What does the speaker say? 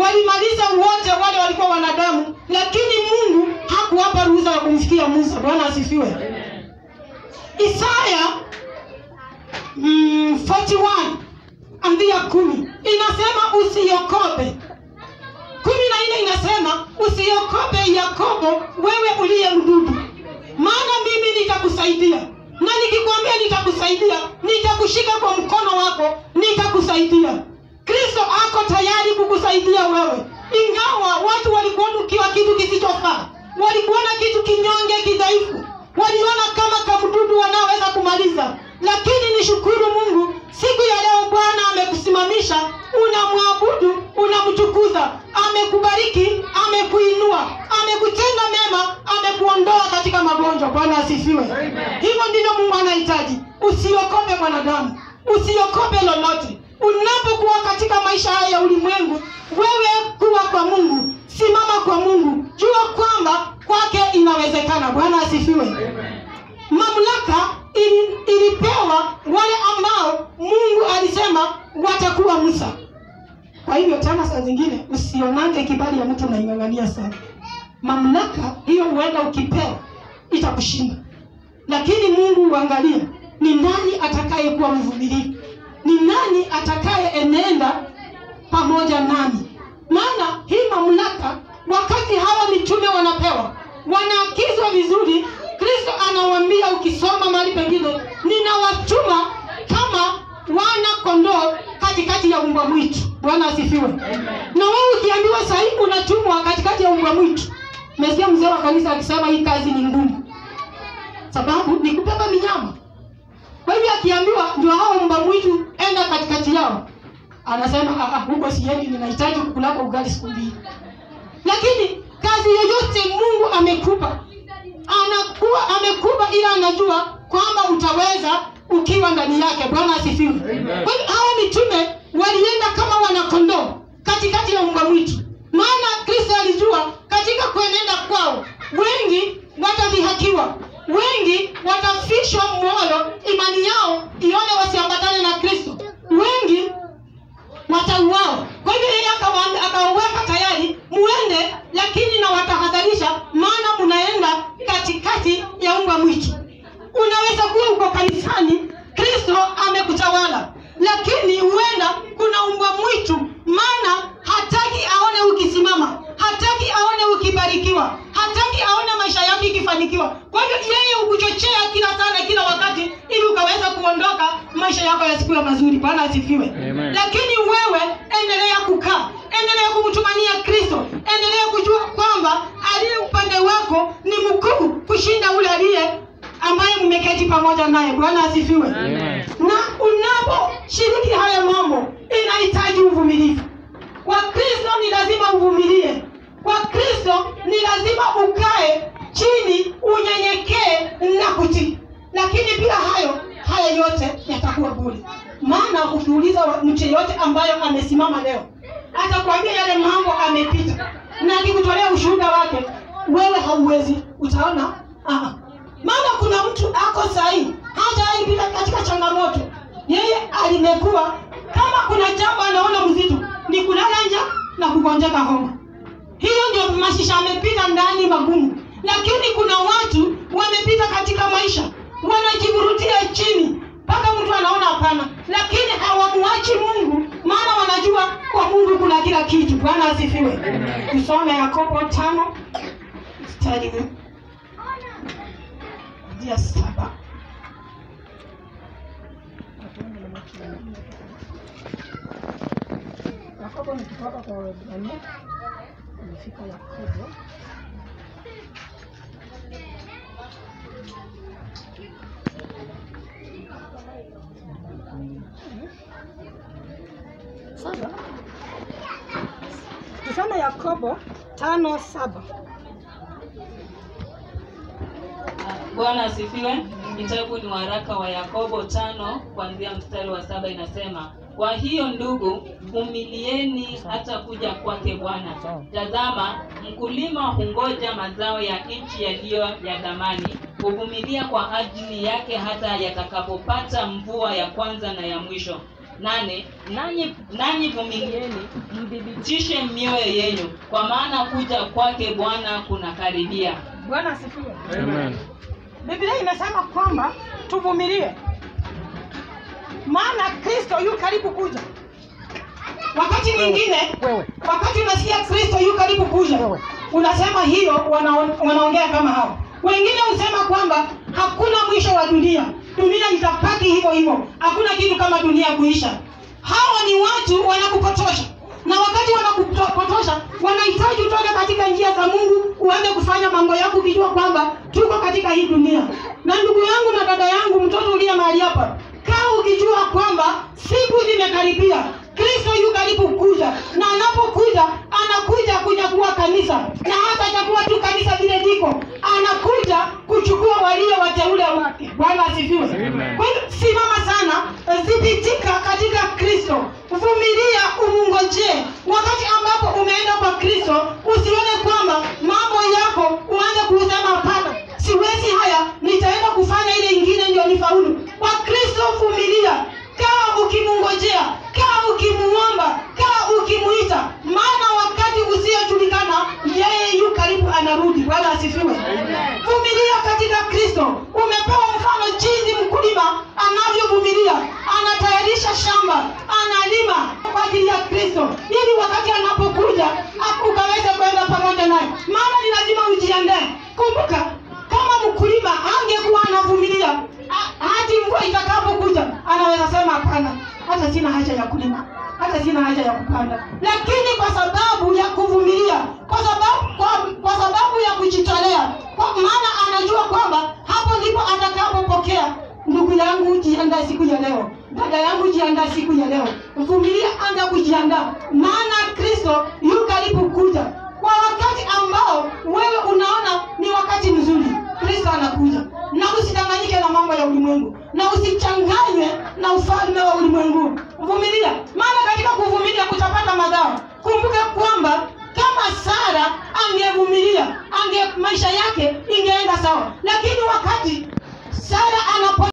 Walimaliza wote wale walikuwa wanadamu, lakini Mungu hakuwapa ruhusa ya kumfikia Musa. Bwana asifiwe. Isaya 41 anzia 10 inasema usiogope. 14 inasema usiogope Yakobo, wewe uliye mdudu, maana mimi nitakusaidia. Na nikikwambia nitakusaidia, nitakushika kwa mkono wako, nitakusaidia. Kristo ako tayari kukusaidia wewe. Ingawa watu walikuona ukiwa kitu kisichofaa, walikuona kitu kinyonge, kidhaifu, waliona kama kamdudu wanaweza kumaliza, lakini nishukuru Mungu, siku ya leo Bwana amekusimamisha, unamwabudu, unamtukuza, amekubariki, amekuinua, amekutenda mema, amekuondoa katika magonjwa. Bwana asifiwe. Hivyo ndivyo Mungu anahitaji. Usiogope mwanadamu, usiogope lolote. Unapokuwa katika maisha haya ya ulimwengu, wewe kuwa kwa Mungu, simama kwa Mungu, jua kwamba kwake inawezekana. Bwana asifiwe. Mamlaka ilipewa wale ambao Mungu alisema watakuwa Musa. Kwa hivyo tena saa zingine usionange kibali ya mtu unaing'ang'ania sana. Mamlaka hiyo huenda ukipewa itakushinda. Lakini Mungu uangalie ni nani atakayekuwa mvumilivu, ni nani atakaye enenda pamoja nami. Maana hii mamlaka, wakati hawa mitume wanapewa, wanaakizwa vizuri. Kristo anawaambia, ukisoma mahali pengine, ninawatuma kama wana kondoo katikati ya mbwa mwitu. Bwana asifiwe. Na wewe ukiambiwa sasa hivi unatumwa katikati ya mbwa mwitu, umesikia mzee wa kanisa akisema hii kazi ni ngumu, sababu ni kubeba minyama. Kwa hivyo akiambiwa ndio hao mbwa mwitu, enda katikati yao, anasema huko siendi, ninahitaji kukulako ugali siku mbili. Lakini kazi yoyote Mungu amekupa, anakuwa amekupa, ila anajua kwamba utaweza ukiwa ndani yake. Bwana asifiwe. Kwa hiyo hawa mitume walienda kama wanakondoo katikati ya mbwa mwitu, maana Kristo alijua katika kuenenda kwao wengi watadhihakiwa, wengi watafishwa moyo, imani yao ione wasiambatane na Kristo, wengi watauawa. Kwa hivyo yeye akawaweka tayari, muende, lakini na watahadharisha, maana mnaenda katikati ya mbwa mwitu. Unaweza kuwa uko kanisani, Kristo amekutawala, lakini huenda kuna mbwa mwitu, maana hataki aone ukisimama, hataki aone ukibarikiwa, hataki aone maisha yako ikifanikiwa. Kwa hivyo yeye hukuchochea kila sana, kila wakati, ili ukaweza kuondoka, maisha yako yasikuwe mazuri. Bwana asifiwe. Lakini wewe endelea kukaa, endelea kumtumania Kristo, endelea kujua kwamba aliye upande wako ni mkuu kushinda ule aliye ambaye mmeketi pamoja naye. Bwana asifiwe. Na unaposhiriki haya mambo, inahitaji uvumilivu. Kwa Kristo ni lazima uvumilie. Kwa Kristo ni lazima ukae chini, unyenyekee na kutii. Lakini bila hayo, haya yote yatakuwa bure. Maana ukiuliza mtu yeyote ambayo amesimama leo, atakwambia yale mambo amepita, na akikutolea ushuhuda wake, wewe hauwezi, utaona Maana kuna mtu ako sahihi, hajaipita katika changamoto. Yeye alimekuwa kama kuna jambo anaona mzito, ni kulala njaa na kugonjeka homa. Hiyo ndio mashisha amepita ndani magumu. Lakini kuna watu wamepita katika maisha, wanajiburutia chini mpaka mtu anaona hapana, lakini hawamuachi Mungu, maana wanajua kwa Mungu kuna kila kitu. Bwana asifiwe. Tusome Yakobo 5 mstari 7. Yakobo ni kutoka kwa Waebrania, imefika Yakobo. Saba. Tusome Yakobo 5:7. Bwana asifiwe. Kitabu ni waraka wa Yakobo 5 kuanzia mstari wa 7 inasema, kwa hiyo ndugu, vumilieni hata kuja kwake Bwana. Tazama, mkulima hungoja mazao ya nchi yaliyo ya thamani, huvumilia kwa ajili yake hata yatakapopata mvua ya kwanza na ya mwisho. 8, nanyi vumilieni, mthibitishe mioyo yenu, kwa maana kuja kwake Bwana kunakaribia. Bwana asifiwe. Amen. Biblia inasema kwamba tuvumilie, maana Kristo yu karibu kuja. Wakati mwingine, wakati unasikia Kristo yu karibu kuja, unasema hiyo, wanaongea kama hao. Wengine husema kwamba hakuna mwisho wa dunia, dunia itabaki hivyo hivyo, hakuna kitu kama dunia kuisha. Hawa ni watu wanakupotosha, na wakati wanakupotosha wanahitaji utoke katika njia za Mungu, uanze kufanya mambo yako ukijua kwamba tuko katika hii dunia. Na ndugu yangu na dada yangu, mtoto uliye mahali hapa, kaa ukijua kwamba siku zimekaribia, Kristo yu karibu kuja, na anapokuja anakuja kunyakua kanisa, na hata chakua tu kanisa vile liko, anakuja kuchukua walio wateule wake. Bwana asifiwe. Kwa hiyo simama sana, thibitika katika Kristo, vumilia, umungojee. Wakati ambapo umeenda kwa Kristo, usione kwamba mambo yako uanze kusema hapana, siwezi haya, nitaenda kufanya ile ingine ndio nifaulu. Kwa Kristo vumilia, kaa ukimungojea, kaa ukimuomba, kaa ukimuita, maana wakati usiojulikana yeye yu karibu anarudi. Bwana asifiwe. Vumilia katika Kristo. Umepewa mfano jinsi mkulima anavyovumilia, anatayarisha shamba, analima kwa ajili ya Kristo, ili wakati anapokuja ukaweze kwenda pamoja naye. Maana ni lazima ujiandae. Kumbuka, kama mkulima angekuwa anavumilia hadi mvua itakapokuja, anaweza sema hapana, hata sina haja ya kulima, hata sina haja ya kupanda. Lakini kwa sababu ya kuvumilia, kwa sababu ya kujitolea, kwa maana anajua kwamba hapo ndipo atakapopokea. Ndugu yangu, jiandae siku ya leo. Dada yangu, jiandae siku ya leo. Vumilia, anza kujiandaa, maana Kristo yu karibu kuja. Kwa wakati ambao wewe unaona ni wakati mzuri, Kristo anakuja. Na usidanganyike na mambo ya ulimwengu, na usichanganywe na ufalme wa ulimwengu. Vumilia, maana katika kuvumilia kutapata madhara. Kumbuka kwamba kama Sara angevumilia, maisha yake ingeenda sawa. Lakini wakati Sara anapo